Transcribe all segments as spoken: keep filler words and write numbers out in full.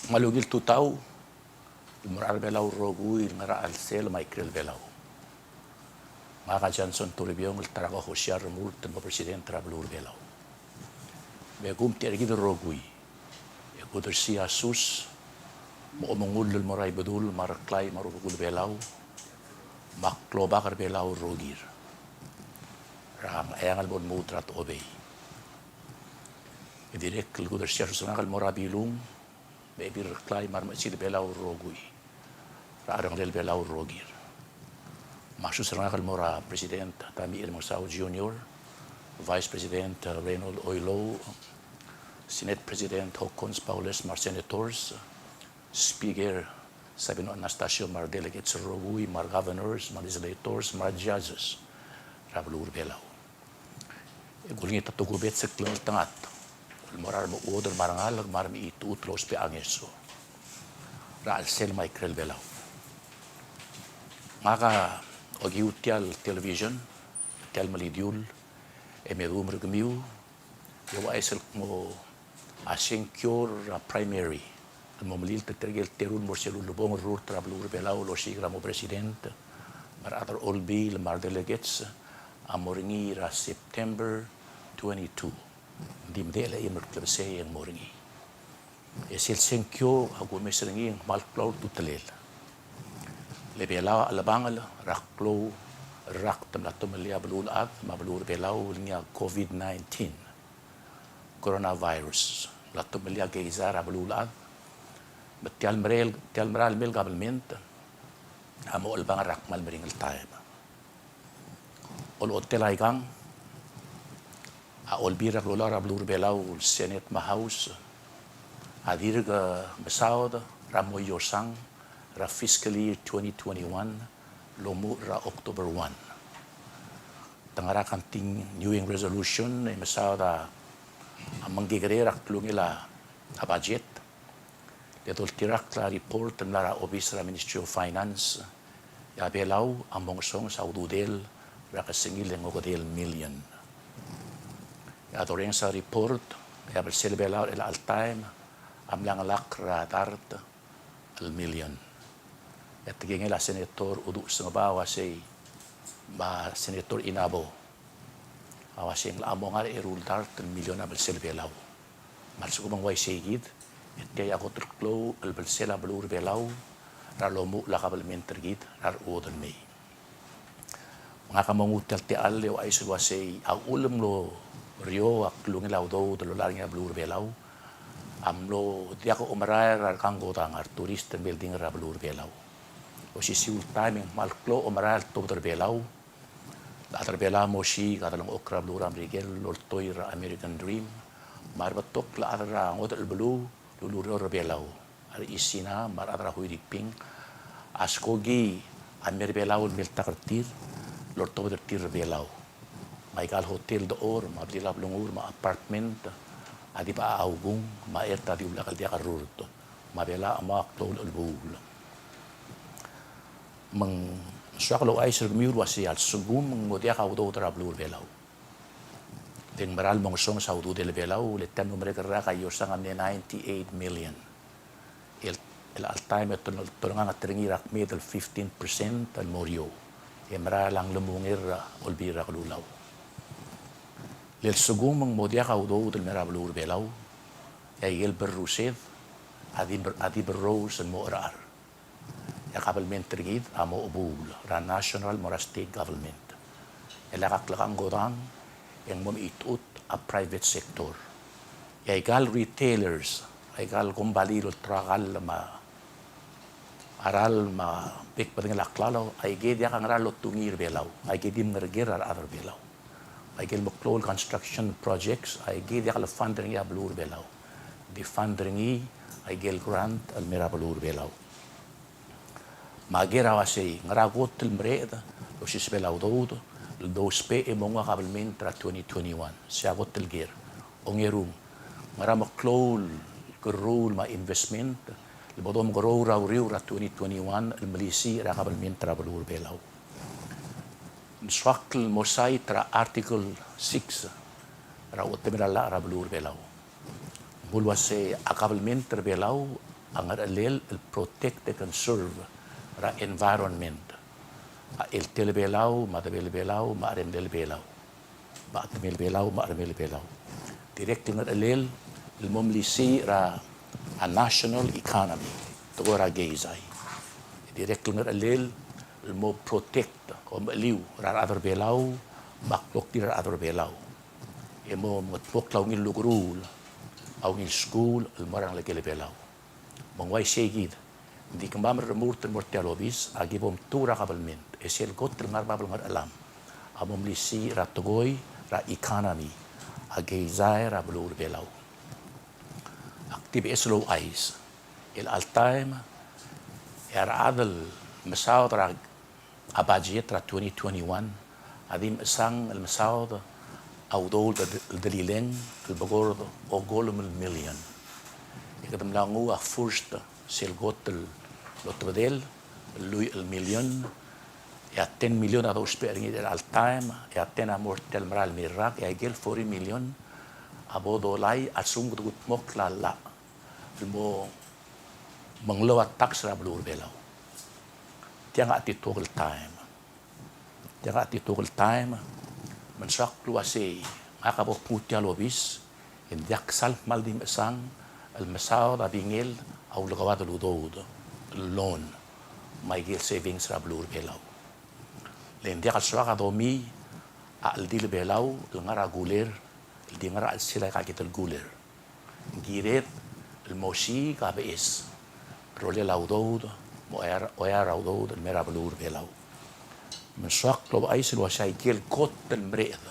Ng ungil tutau el mo er a rechad er a Belau el rokui el ngar er a chelsel me a ikrel Belau. Ngak a Johnson Toribiong el ta er a kohosiar el mo er a president er a beluu er a Belau. Me kumtechei er kid el rokui e kudersii a sus me a omengull el mo er a Ibedul me a Reklai me a rubekul Belau me a klobak er a Belau el rokir er a Ngcheangel el mo lmuut er a Techobei. E dirrek el kudersii a sus er ngak el mo er a Bilung me a Ebil Reklai me a remechesil Belau el rokui er a cherrengelel Belau el rokir. Me a sus er ngak el mo er a President Tommy Remengesau Junior, Vice President Raynold Oilouch, Senate President Hokkons Baules me a re senators, Speaker Sabino Anastacio me a re delegates el rokui me a re governors me a re legislators me a re judges er a beluu er a Belau. E kulengit a tokubets el klengeltengat el mo er a remechuodel me a rengalek me a remechitechut el ousbech a ngeso er a chelsel me a ikrel Belau. Ngak a okiu tia el television, tia el melidiul, e me duum er kemiu e ouchais el kmo a sengkio er a primary el mo melilt er tirke el teru el mo er sel ulebongel el rurt er a beluu er a Belau el osiik er a mo president me a rechad er a Olbiil me a re delegates a mo er ngii er a September twenty-two. Ng di medechel a eim el klebesei e ng mo er ngii. E sel sengkio a kumes er ngii e ng kmal klou a ultutelel. Le Belau a chelebangel er a klou el rakt el mla tomellii a beluulechad me a beluu er a Belau el ngii a COVID nineteen coronavirus. Mla tomellii a keizai er a beluulechad. Me tia el merel, tia el merael mei el kabelment a mo chelebangel er a kmal meringel taem. Olechotel aikang, a Olbiil er a Kelulau er a beluu er a Belau el Senate me a House a dirk mesaod er a mo iosang er a fiscal year twenty twenty-one el omuchel er a October one. Te ngar er a continuing resolution e mesaod a mengekereor er a klungel a budget. Le doltirakl a report el mla er a obis er a Ministry of Finance, e a Belau a mo ngesonges a ududel er a kesengil e ng okedei el million. E a dorrenges a report, e a belsel Belau er chelecha el taem a mla ngelakl er a dart el million. E a tekingel a Senator Uduch Sengebau a uasei, me a Senator Inabo a uasei ng locha mo ngar er a eru el dart el million a belsel Belau. Me a lsekum ng uaisei kid, e tia a kot el klou el belsel a beluu er a Belau er a lomuchel a kabelment er kid er a rechuodel mei. Me ngak a mo nguu tia el techall e ouchais el uasei a uchul me ng mlo er eou a klungel a udoud el lola er ngii a beluu er a Belau a mlo diak a omerael er a rekangkodang a re tourist el mei el dingel er a beluu er a Belau. Osisiu el taem e ng kmal klou a omerael el tuobed er a Belau. A rechad er a Belau a mo osiik a delengchokl er a beluu er a Merikel el oltoir er a American Dream. Me a rebetok el chad er a ngodech el beluu el ulureor er a Belau, a re Isina me a rechad er a Huiriping a skoki a mei er a Belau el miltak er tir el oltobed er tir er a Belau. Me aika el hotel dechor me a blil a blengur me a apartment a di bechachau kung me a chert a di ulak el diak el rurt me a Belau a mo klou el chelebuul. Me ng soak el ouchais er kemiu el uasei a lsekum ng mo diak a udoud er a beluu er a Belau, le ng mera el mo ngesonges a ududel a Belau, le tia el mo merek el rak a iosang a mle ninety-eight million. El, el chelecha el taem e te, te olenganget er ngii er a kmeed el fifteen percent el mo er eou. E mera el ng lemunger er a Olbiil er a Kelulau. Le lsekum ng mo diak a udoud el mei er a beluu er a Belau, e aike el berrused a di, a di berrous el mo cherechar. E a kabelment er kid a mo chebuul er a national me a state government. E lak a klekangkodang e ng mo mechitechut a private sector. E aika el retailers, aika el kombalii el olterau a kall me a ralm me a bek el bedengel a klalo, aike diak a ngera el otungii er a Belau, aike di mengereker er a rechad er a Belau. Aike el meklou el construction projects, aike diak le fund er ngii a beluu er a Belau. Di fund er ngii aike el grant el mei er a beluu er a Belau. Me a ker a uasei, ngera kot el mereched el osisebel a udoud el dousbech e mo nguu a kabelment er a twenty twenty-one. Sei a kot el ker. Ongerung, ngera meklou el kerruul me a investment el bo domekeroul er a uriul er a twenty twenty-one el melisiich er a kabelment er a beluu er a Belau. Ng soak el mo cite er a Article six er a uchetemel a llach er a beluu er a Belau. Ng mle uasei a kabelment er a Belau a ngerchelel el protect and conserve er a environment. A eltel Belau, me a debel Belau, me a cheremlel Belau. Me a temel Belau, me a cheremel Belau. Dirrek el ngerchelel el mo melisiich er a national economy, tekoi er a keizai. Dirrek el ngerchelel el mo protect, omecheliu er a rechad er Belau, me a kloklir a rechad er Belau. E mo mengedmokl a ungil lukeruul, a ungil skuul el mo er a rengelekel Belau. Me ng uaisei kid, ng di kemam el remurt el mo er tia el obis, a ki bo mtuu er a kabelment, e sel kot el ngar er a bab el ngerchelam a mo melisiich er a tekoi er a economy, a keizai er a beluu er Belau. Ak di beches el ouchais el all time, e a rechad el mesaod er a a budget er a twenty twenty-one a di mechesang el mesaod a udoud el delileng el bekord okolem el million. E kede mla nguu a first sel kot el otebedel el lluich el million, e a ten million a dousbech er ngii er a all time, e a ten a mo er tia el mera el mirrak, e a ikel forty million a bo dolai a lsekum kede kudmokl a llach el mo menglou a tax er a beluu er Belau. Tiang a chetituokel taem. Tiang a chetituokel taem, me ng soak el uasei, ngak a bo kmu tia el obis, e ng diak sal kmal di mechesang el mesaod a bingel a ulekoad el udoud, el loan, me a ikel savings er a beluu er Belau. Le ng diak el soak a domii a cheldil Belau el ngar er a kuler, el di ngar er a chelsel aika kid el kuler. Ng kired el mo osiik a beches el rolel a udoud, me a oear, oear a udoud el mei er a beluu er Belau. Me ng soak el ouchais el uasei a ikel kot el mereched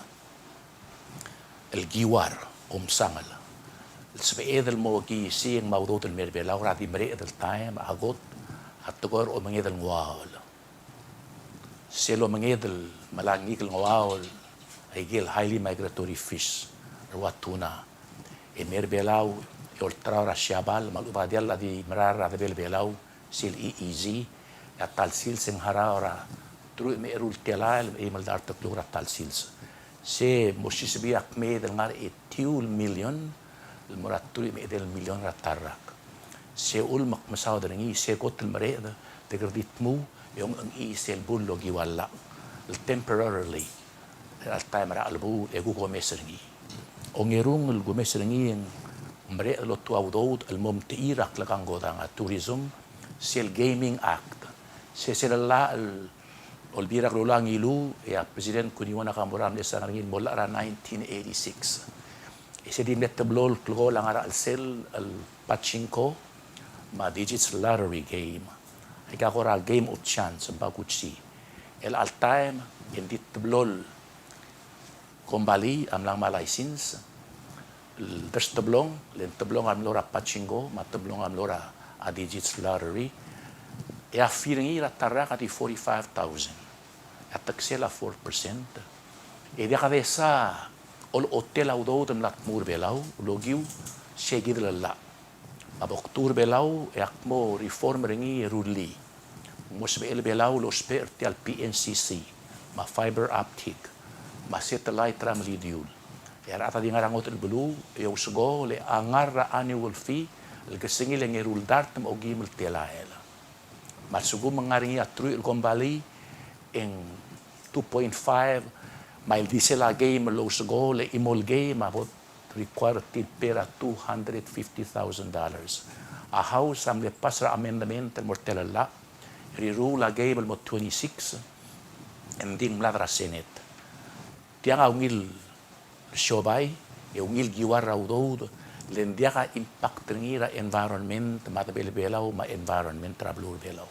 el kiuar, omsangel el sebeched el mo okiisii e ng mo udoud el mei er Belau er a di mereched el taem, a kot a tekoi er a omenged el ngoaol. Sel omenged el melai a ngikel ngoaol a ikel highly migratory fish, el ua tuna, e mei er Belau e olterau er a Siabal me a lechub a diall a di merael er a debel Belau, sel E E Z, e a ta el sils e ng harau er a teruich me a eru el telael me a eim el dart el kluk er a ta el sils. Se mo sisbii a kmeed el ngar er a etiu el million el mo er a teruich me a edei el million er a ta el rak. Se uchul me ak mesaod er ngii, se kot el mereched, te kede di dmu e ongechii sel bul el okiu a llach el temporarily er a chelecha el taem er a chelebuul e kuk omes er ngii. Ongerung el kumes er ngii e ng mereched el otuu a udoud el mo omtechir a klekangkodang, a tourism, sel Gaming Act. Se sel llach el Olbiil er a Kelulau a ngiluu, e a President Kuniwo Nakamura a mle sign er ngii el mo llach er a nineteen eighty-six. E se di mle teblo el klekool a ngar er a chelsel el pachinko me a digits lottery game. Aika kora game of chance, me a kutsi. El all time, e ng di teblo el kombalii a mla ngmai a license, el ders teblong, le ng teblong a mlo er a pachinko, me a teblong a mlo er a digits lottery. E a fee er ngii er a ta el rak a di forty-five thousand. E a teksel a four percent. E diak desa olechotel a udoud el mla dmuu er Belau el okiu sei kid el llach. Me a bo ktuu er Belau e ak mo reform er ngii e rullii. Ng mo sebechel Belau el ousbech er tia el P N C C, me a fiber optic, me a satellite er a melidiul. E a rechad a di ngar er a ngodech el beluu e ousekool e a ngar er a annual fee el kesengil e ng eru el dart me a okeim el telael. Me a lsekum ng ngar er ngii a teruich el kombalii e ng two point five, me a ildisel a game el ousekool e chimo el game a bo require er tir el pay er a two hundred fifty thousand dollars. A House a mle pass er a amendment el mo er tia el llach, riruul a game el mo twenty-six, e ng di ng mlad er a Senate. Tiang a ungil siobai, e ungil kiuar er a udoud, le ng diak a impact er ngii er a environment, me a debel Belau, me a environment er a beluu er Belau.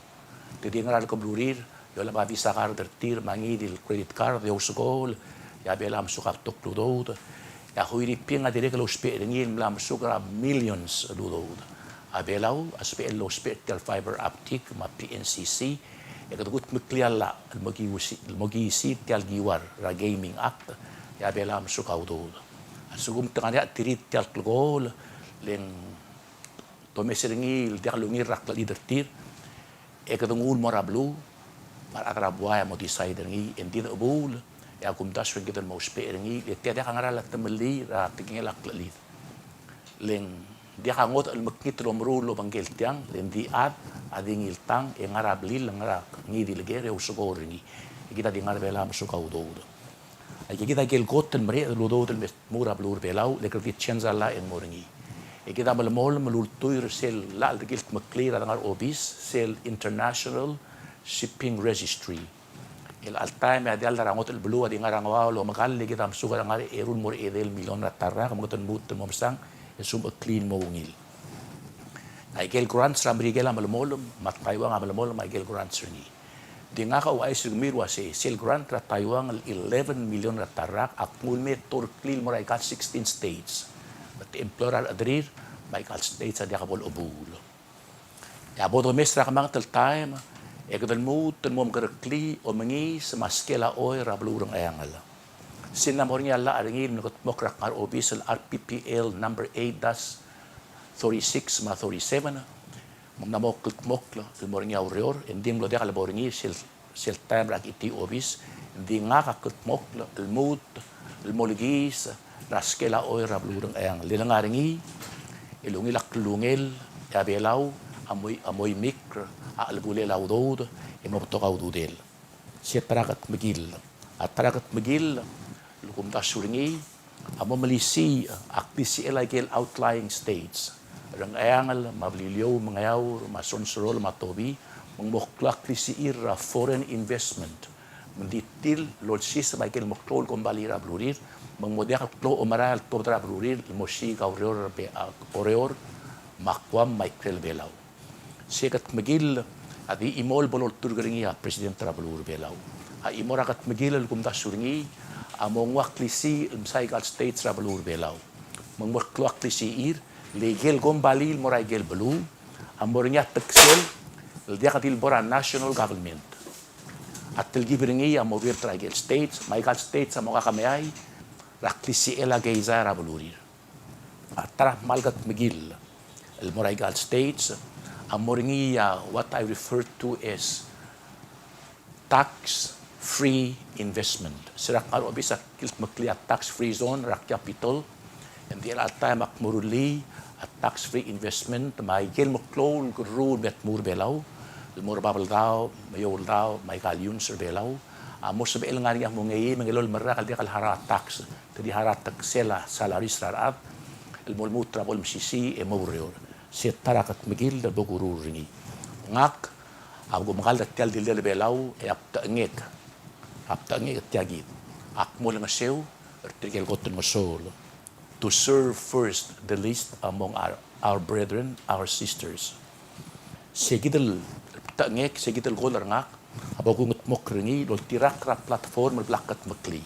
Te di ngera el kemelurir, e olab a Visa card er tir, me a ngii di el credit card, e ousekool, e a Belau a mesuk a betok el udoud. E a Huiriping a dirrek el ousbech er ngii el mla mesuk er a millions el udoud. A Belau a sebechel el ousbech er tia el fiber optic, me a P N C C, e kede kudmeklii a llach el mo kiusi-, el mo kiisii tia el kiuar er a Gaming Act, e a Belau a mesuk a udoud. A lsekum te ngar er ngii a chetirir tia el klekool, le ng domes er ngii el diak lungil er a klechelid er tir, e kede nguu el mo er a beluu, me a rechad er a buai a mo decide er ngii, e ng di chebuul, e a kumdasu e ng kired el mo ousbech er ngii, e tia diak a ngera el temellii er a tekingel a klechelid. Le ng Diak a ngodech el mekngit el omeruul el obengkel tiang, le ng di chad a di ngii el tang, e ngar er a blil, ngar er a ngii di el ker, e ousekool er ngii. E kid a di ngar er a Belau a mesuk a udoud. Aike kid a ikel kot el mereched el udoud el me tmuu er a beluu er a Belau, le kede di change a llach e ng mo er ngii. E kid a melemolem el ultuil er sel llach el di kildmeklii er a dengar er a obis, sel International Shipping Registry. El chelecha el taem e a diall er a ngodech el beluu a di ngar er a ngoaol el omekall, e kid a mesuk er a ngar er a eru el mo er a edei el milion er a ta el rak, me kede lmuut el mo mesang e sumecheklii el mo ungil. Aike el grants er a Merikel a melemolem, me a Taiwan a melemolem aike el grants er ngii. Di ngak a ouchais er kemiu el uasei, sel grant er a Taiwan el eleven million er a ta el rak a kmu el me torklii el mo er aika el sixteen states. Me te employ er a rechederir, me aika el states a diak bo lechebuul. E a bo domes er a kemanget el taem, e kede lmuut el mo mekereklii, omengiis, me a skel a oil er a beluu er a Ngcheangel. Sel mla mo er ngii a llach er ngii el mle kldmokl er a kngar er a obis el R P P L number eight dash thirty-six me a thirty-seven, me ng mla mo kldmokl el mo er ngii a ureor, e ng di mlo diak lebo er ngii sel, sel taem er a kitii obis, e ng di ngak a kldmokl el lmuut el mo olekiis er a skel a oil er a beluu er a Ngcheangel. Le ngar er ngii el ungil a klungel e a Belau a mo, a mo imikr a chelebulel a udoud e mo betok a ududel. Se ta er a kedmekill. A ta er a kedmekill el kumdasu er ngii a mo melisiich a klisichel a ikel outlying states er a Ngcheangel, me a Beliliou, me a Ngeaur, me a Sonsorol, me a Tobi, me ng mo klou a klisichir er a foreign investment. Me ng di tir el olsiseb a ikel meklou el kombalii er a belurir, me ng mo diak el klou a omerael el tuobed er a belurir el mo siik a ureor er a Be-, a, Oreor, me a Guam, me a ikrel Belau. Se kedmekill a di chimo el bo lolturk er ngii a President er a beluu er a Belau. A chimo er a kedmekill el kumdasu er ngii a mo nguu a klisiich el msa aika el states er a beluu er a Belau. Me ng mo klou a klisichir, le ikel kombalii el mo er a ikel beluu a mo er ngii a teksel el diak di lebo er a national government. A telkib er ngii a mo biert er a ikel states, me aika el states a mo kakemeai er a klisichel a keizai er a belurir. A ta er a kmal kedmekill el mo er aika el states a mo er ngii a what I refer to as tax free investment. Se er a kngar er a obis a kildmeklii a tax free zone er a capital, e ng di chelecha el taem a kmo rullii a tax free investment, me a ikel meklou el kerruul el me tmuu er a Belau el mo er a Babeldaob, me a Eouldaob, me aika el iungs er a Belau a mo sebechel ngar er ngii a kmo ngii me ng elolem el rak el diak el harau a tax. Te di harau a teksel a salaries er a rechad el mo lmuut er a bo lemesisiich e mo oureor. Se ta er a kedmekill el bo kuruul er ngii. Ngak a bo kumekall er tia el dildel a Belau e a btechengek, a btechengek er tia kid a kmo olengeseu er tirke el kot el ngesoul. To serve first the least among our, our brethren, our sisters. Se kid el btechengek, se kid el goal er ngak a bo kungedmokl er ngii el oltirakl er a platform el bla kkedmeklii.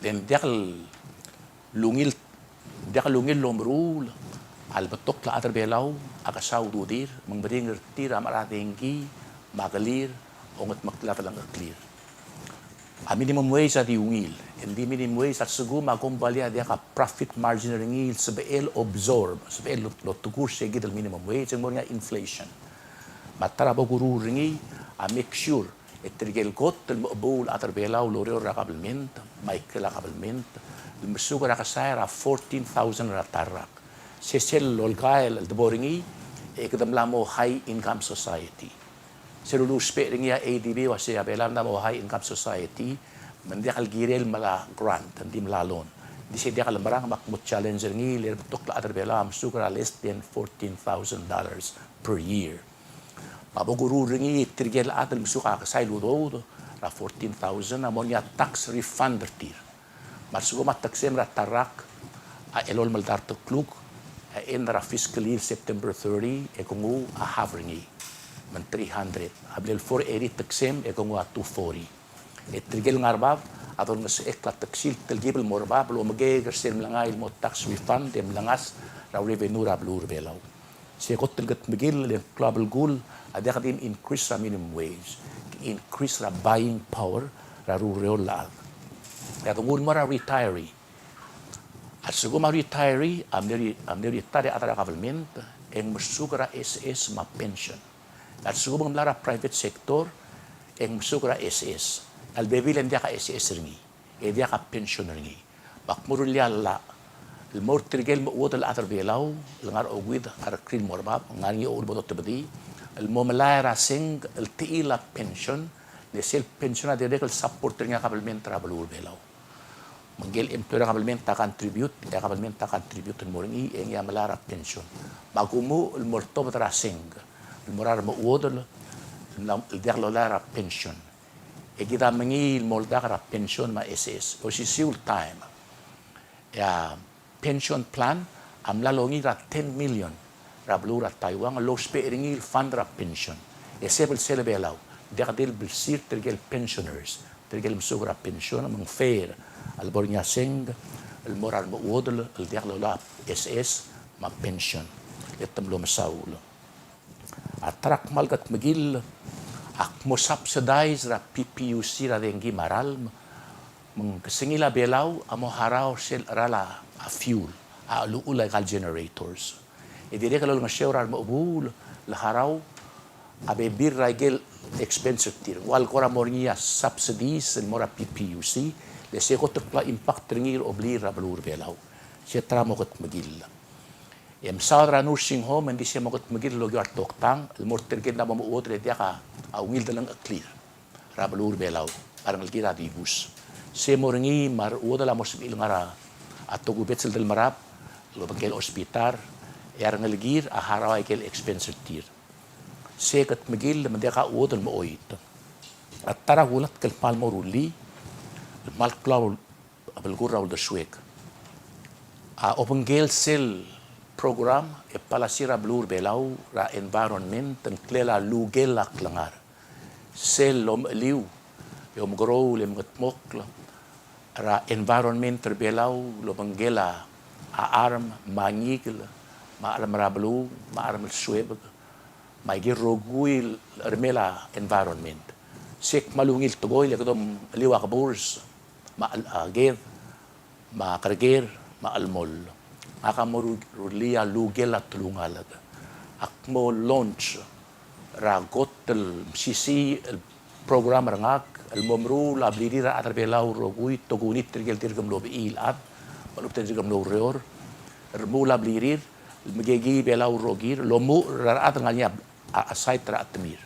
Le ng diak el ungil, diak el ungil el omeruul a lebetok el chad er a Belau a kesai a ududir, me ng meringel er tir a mechar a dengki, me a kelir, ongedmeklel a delengcheklir. A minimum wage a di ungil, e ng di minimum wage a lsekum a kombalii a diak a profit margin er ngii el sebechel absorb, sebechel lo-, lotekur se kid el minimum wage, e ng mo er ngii a inflation. Me a ta er a bo kuruul er ngii a make sure e tirke el kot el mo chebuul a chad er a Belau el oureor er a kabelment, me a ikrel a kabelment, el mesuk er a kesai er a fourteen thousand er a ta el rak. Se sel olkael el debo er ngii, e kede mla mo high income society. Sel uluusbech er ngii a ADB a uasei a Belau a mla mo high income society, me ng diak el kirel el mla grant, ng di mla loan. Ng di se diak el merang me ak mo challenge er ngii, le betok el chad er a Belau a mesuk er a less than fourteen thousand dollars per year. Me a bo kuruul er ngii e tirke el chad el mesuk a kesai el udoud er a fourteen thousand a mo er ngii a tax refund er tir. Me a lsekum a teksem er a ta el rak a elolem el dart el kluk, a end er a fiscal year September thirty, e ke nguu a half er ngii. Me ng three hundred. A bla el four eighty teksem, e ke nguu a two forty. E tirke el ngar er a bab a dolengesechekl a teksil el telkib el mo er a bab el omekeek er sel mlengai el mo tax refund e mlengasech er a revenue er a beluu er a Belau. Se kot el kedmekill e ng klou a belkul a diak di increase er a minimum wage, increase er a buying power er a rureor el chad. E a de nguu el mo er a retiree. A lsekum a retiree a mle re-, a mle retire a chad er a government, e ng mesuk er a SS me a pension. A lsekum ng mla er a private sector, e ng mesuk er a SS. A lebebil e ng diak a SS er ngii, e diak a pension er ngii. Me ak mo rullii a llach el mo er tirke el mechuodel el chad er Belau el ngar er a okeuid a rekrir el mo er bab, ngar er ngii a uchul me bo dotebedii el mo melai er a sengk el techii a pension, le sel pension a dirrek el support er ngii a kabelment er a beluu er Belau. Me ngike el employer er a kabelment a contribute, e a kabelment a contribute el mo er ngii, e ngii a melai er a pension. Me a kumuchel el mo oltobed er a sengk el mo er a remechuodel el diak lolai er a pension. E kid a mengiil el mo oldak er a pension me a S S. Osisiu el taem e a pension plan a mla longir a ten million er a beluu er a Taiwan el lousbech er ngii el fund er a pension. E sebechel sel Belau, diak di el blsirt er tirke el pensioners, tirke el mesuk er a pension, me ng fair a lebo er ngii a sengk el mo er a remechuodel el diak lolai a S S me a pension. E te mlo mesaul. A ta er a kmal kedmekill a kmo subsidize er a P P U C er a dengki me a ralm, me ng kesengil a Belau a mo harau er sel cheral a fuel, a cheluchul aika el generators. E dirrek el olengeseu er a remechebuul el harau a bebil er aike el expense er tir. Ng ua el kora mo er ngii a subsidies el mo er a P P U C, le se kot el kmal impact er ngii er a obliil er a beluu er Belau. Se ta er a mo kedmekill. E mesaod er a nursing home, e ng di se mo kedmekill el okiu a retoktang el mo er tirke el mla mo mechuodel e diak a ungil delengcheklir er a beluu er Belau a rengelekir a dibus. Se mo er ngii me a rechuodel a mo sebechir el ngar er a tokubets el delmerab el obengkel a hospital, e a rengelekir a harau aike el expense er tir. Se kedmekill me ng diak a chuodel el mechoit. A ta er a kulatk el kmal mo rullii el kmal klou a belkul er a uldesuek a obengkel sel program e policy er a beluu er Belau er a environment, ng ngklel a lukel a klengar. Sel omecheliu e omekeroul e mengedmokl er a environment er Belau el obengkel a charm me a ngikel me a charm er a beluu me a charm el suebek me aike el rokui el chermel a environment. Se kmal ungil tekoi le kede omecheliu a keburs me a, a ked me a kereker me a chelemoll. Ngak a mo ru-, rullii a lukel a telungalek. Ak mo launch er a kot el mesisiich el program er ngak el mo meruul a blirir a rechad er Belau el rokui, tokubets tirke el dirk mlo bechiil el chad me a lechub e te dirk mlo oureor, el remuul a blirir el mekekii Belau el rokir el omuchel er a rechad el ngar er ngii a, a site er a chetemir.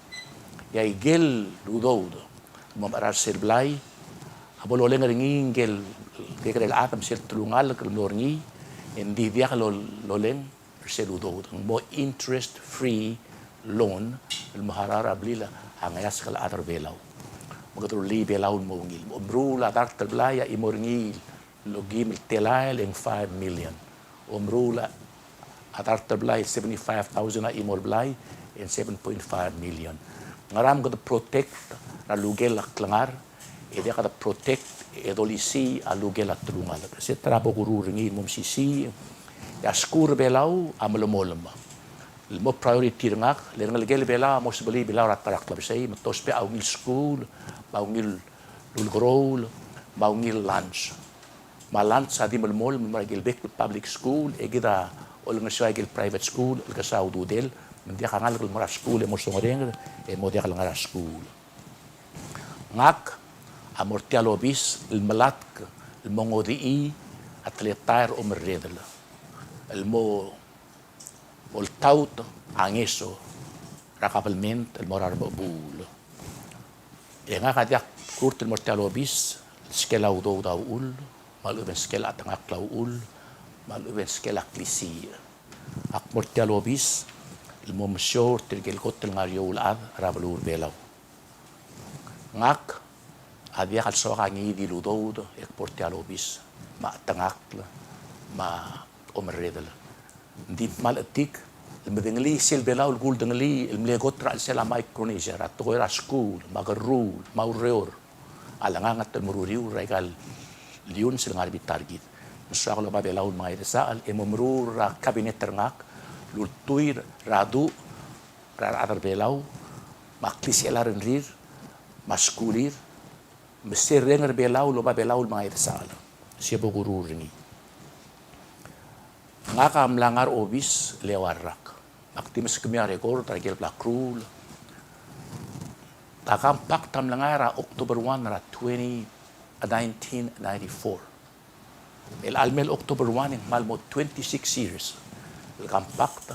E aike el udoud el mo mechar er sel blai a bo loleng er ngii ngike el kekerei el chad me sel telungalek el mlo er ngii, e ng di diak lo-, loleng er sel udoud. Ng mo interest free loan el mo harau er a blil a ngeasek el chad er Belau. Me kede rullii Belau el mo ungil. Mo meruul a dart el blai a chimo er ngii el okeim el telael e ng five million. Omeruul a dart el blai el seventy-five thousand a chimo el blai e ng seven point five million. Ngera me kede protect er a lukel a klengar, e diak de protect e dolisiich a lukel a telungalek. Se ta er a bo kuruul er ngii el mo mesisiich. E a skuul er Belau a melemolem el mo priority er ngak, le rengelekel Belau a mo sebechir Belau er a ta er a klebesei, me te ousbech a ungil skuul me a ungil ulekeroul me a ungil lunch. Me a lunch a di melemolem el mo er a ikel bek el public school, e kid a olengeseu a ikel private school el kesa a ududel, me ng diak a ngalek el mo er a skuul e mo songerenger e mo diak el ngar er a skuul. Ngak a mo er tia el obis el melatk el mo ngodechii a teletael er a omerredel el mo oltaut a ngeso er a kabelment el mo er a remechebuul. E ngak a diak kurt el mo er tia el obis el skel a udoud a uchul, me a lechub e ng skel a chetengakl a uchul, me a lechub e ng skel a klisiich. Ak mo er tia el obis el mo mesiou er tirke el kot el ngar er eou el chad er a beluu er Belau. Ngak a diak el soak a ngii di el udoud e kbo er tia el obis me a chetengakl me a omerredel. Ng di kmal chetik el medengelii sel Belau el kuldengelii el mle kot er a chelsel a Micronesia er a tekoi er a skuul me a kerruul me a ureor a lenganget el meruriul er aika el iungs el ngar er a bita er kid. Ng soak el oba Belau el mengaidesachel e mo meruul er a kabinet er ngak el ultuil er a duch er a rechad er Belau me a klisichel a rengrir me a skulir me se reng er Belau el oba Belau el mengaidesachel. Se bo kuruul er ngii. Ngak a mla ngar er a obis el eua el rak. Ak di meskemiu a record er a ikel bla kruul. A compact a mlengai er a October one er a twenty, nineteen ninety-four. Me chelecha el mei el October one e ng kmal mo twenty-six years el Compact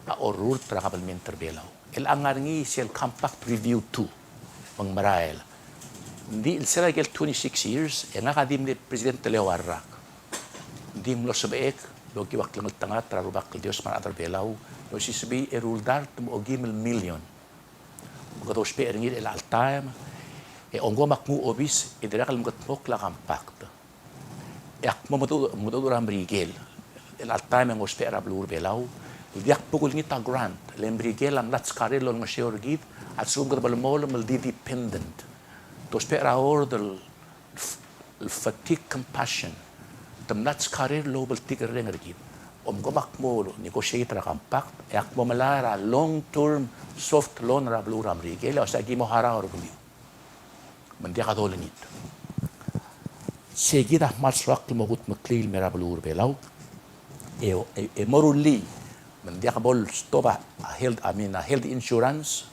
a orrurt er a kabelment er a Belau. El ngar er ngii sel Compact Review two, me ng merael. Ng di el sel aikel twenty-six years e ngak a di mle president el eua el rak. Ng di ng mlo sebechek el okiu a klengeltengat er a Rubak el Dios me a rechad er a Belau el osiseb er a eru el dart me a okeim el million. Me kede ousbech er ngii er chelecha el taem, e a ongko me ak nguu a obis e dirrek el mekedmokl a Compact. E ak mo medu-, meduch er a Merikel er chelecha el taem e ng ousbech er a beluu er a Belau el diak bo kulengit a grant, le Merikel a mla tskar el olengeseu er kid a lsekum kede bo lemolemolem el di dependent. Te ousbech er a word el f-, el fatigue compassion. Te mla tskar el oubeltik el reng er kid. Omko me ak mo negotiate er a Compact, e ak mo melai er a long term soft loan er a beluu er a Merikel, e uase aki mo harau er kemiu. Me ng diak a dolengit. Sei kid a kmal soak el mo kudmeklii el mei er a beluu er a Belau. E, e, e mo rullii, me ng diak bo lestop a health, I mean, a health insurance,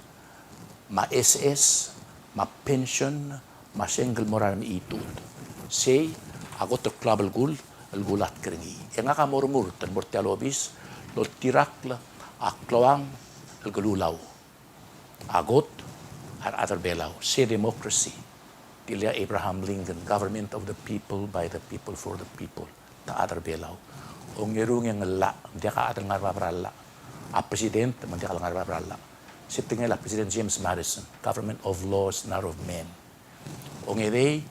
me a S S, me a pension, me a sengk el mo er a remechitechut. Sei a kot el klou a belkul el kulatk er ngii. E ngak a mo remurt el mo er tia el obis el oltirakl a klou el kelulau. A kot a rechad er a Belau, sei democracy. Tilia Abraham Lincoln, government of the people, by the people, for the people. Ta chad er a Belau. Ongerung e ng llach, ng diak a chad el ngar er a bab er a llach. A president, me ng diak el ngar er a bab er a llach. Se tekingel a President James Madison, government of laws, not of men. Ongedei,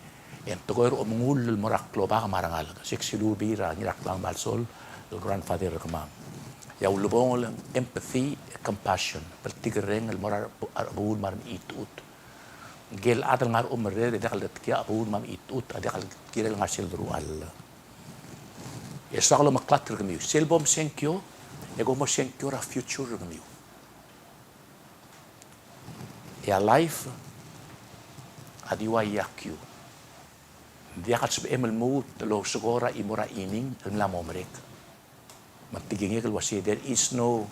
e ng tekoi er a omengull el mo er a klobak me a rengalek. Sel silubii er a Ngiraklang Malsol, el grandfather er kemam. E a ulebongel ng empathy, compassion, bltikerreng el mo er a rebeul me a remechitechut. Ngike el chad el ngar er a omerreder e diak el detkii a chebuul me a mechitechut a diak el kirel ngar sel deruchall. E soak el omeklatk er kemiu. Sel bo msengkio, e kom mo sengkio er a future er kemiu. E a life a di ua iakiu. Ng diak el sebechem el lmuut el ousekool er a chimo er a chiningel el mla mo merek. Me ng tekingek el uasei, there is no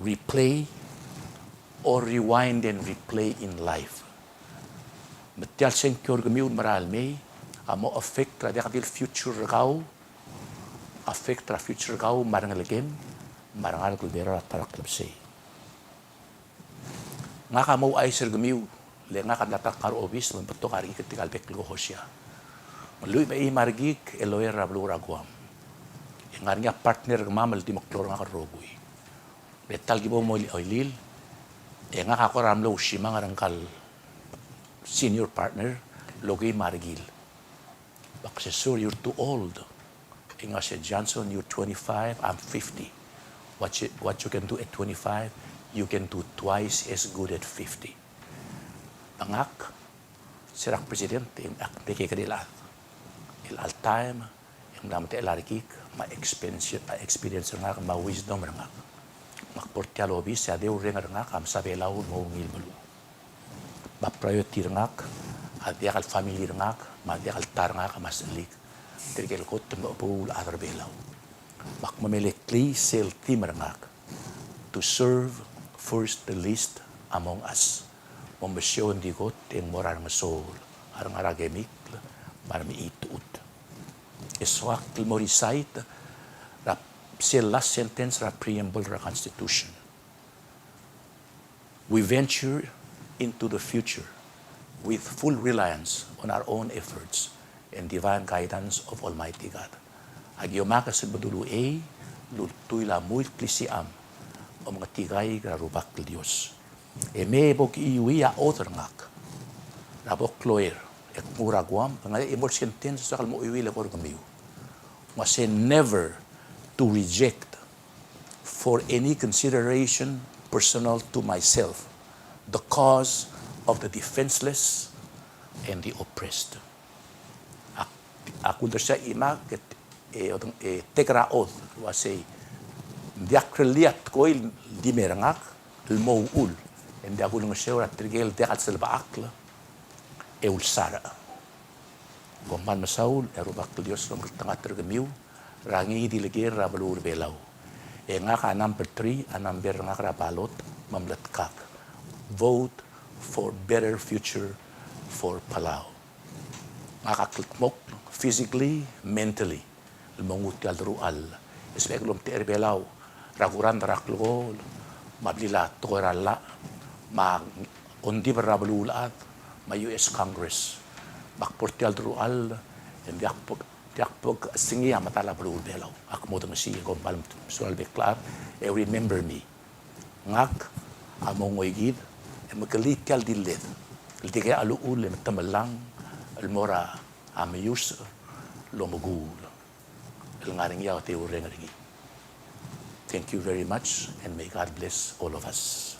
replay or rewind and replay in life. Me tia el sengkio er kemiu el merael mei a mo affect er a diak di el future er kau, affect er a future er kau me a rengelekem me a rengalek el beraod er a ta er a klebesei. Ngak a mo ouchais er kemiu, le ngak a mla ta el ngar er a obis me ng betok a rekik er tirka el bek el ko Hosea. Me lluich me a eim a rekik el lawyer er a beluu er a Guam. E ng ngar er ngii a partner er kemam el di meklou er ngak el rokui. Le ta el ki bo moilil, e ngak a kora mlo ousimang er ngka el senior partner el okeim a rekil. Ak se, "Sir, you're too old." E ngak a se, "Johnson, you're twenty-five, I'm fifty. What you, what you can do at twenty-five, you can do twice as good at fifty." Me ngak, se er a president, e ak mekekerei el chad. El all time, e ng mla metechel a rekik, me a experience, experience er ngak, me a wisdom er ngak. Me ak bo er tia el obis, e a deurreng er ngak a mesa Belau el mo ungil beluu. Me a priority er ngak a diak el family er ngak, me a diak el ta er ngak me a sechelik. Tirke el kot el mechebuul a chad er a Belau. Me ak mo meleklii sel theme er ngak, to serve first the least among us. Mo mesiou e ng di kot e ng mo er a rengesoul, a rengar er a kemikl, me a remechitechut. E soak el mo recite er a sel last sentence er a preamble er a Constitution. We venture into the future with full reliance on our own efforts and divine guidance of Almighty God. Aki omakes el bedul uchei el ultuil a mui el klisicham, omengetikaik er a Rubak el Dios. E mei e bo kiuii a oath er ngak er a bo klawyer e knguu er a Guam, e ngar er ngii a chimo el sentence el soak el mo chuiuii el eko er kemiu. Ng uasei, never to reject for any consideration personal to myself the cause of the defenseless and the oppressed. Ak, ak uldersii a chimak e, e, e take er a oath el uasei, ng diak rellii a tekoi el di mei er ngak el mo uchul, e ng diak kulengeseu er tirke el diak el selbechakl e ulsarech. Kom kmal mesaul, e a Rubak el Dios a omengeltengat er kemiu er a ngii di el ker er a beluu er a Belau. E ngak a number three, a number er ngak er a ballot, me mletkak. Vote for better future for Palau. ngak a kldmokl physically, mentally, el mo nguu tia el deruchall. E sebechek el omtechei er a Belau er a kurangd er a klekool me a blil a tekoi er a llach, me a ongdibel er a beluulechad, me a U S Congress. Me ak bo er tia el deruchall, e ng diak bo, diak bo ksengii a medal a beluu er a Belau. Ak mo odengesii e kom kmal mesulang el bek el chad, e remember me. Ngak a mo ngoikid e mekelii tia el dilled el dikea a llechul e metemellang el mo er a meiusech el omekuul el ngar er ngii a otei urreng er ngii. Thank you very much and may God bless all of us.